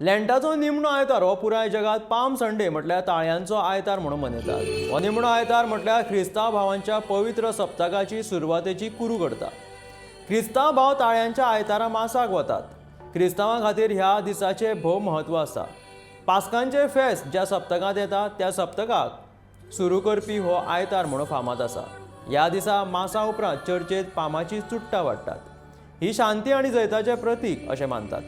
लेंटाचो निमणो आयतार हो पुराय जगात पाम संडे म्हटल्यार ताळयांचो आयतार म्हणून मनयतात. हो निमणो आयतार म्हटल्यार क्रिस्तांव भावांच्या पवित्र सप्तकाची सुरवातेची कुरू करता. क्रिस्तांव भाव ताळयांच्या आयतारा मासाक वतात. क्रिस्तांवां खातीर ह्या दिसाचें भोव म्हत्व आसा. पास्कांचें फेस्त ज्या सप्तकांत येता त्या सप्तकाक सुरू करपी हो आयतार म्हणून फामाद आसा. ह्या दिसा मासा उपरांत चर्चेत पामाची चुट्टां वाडटात. ही शांती आनी जैताचें प्रतीक अशें मानतात.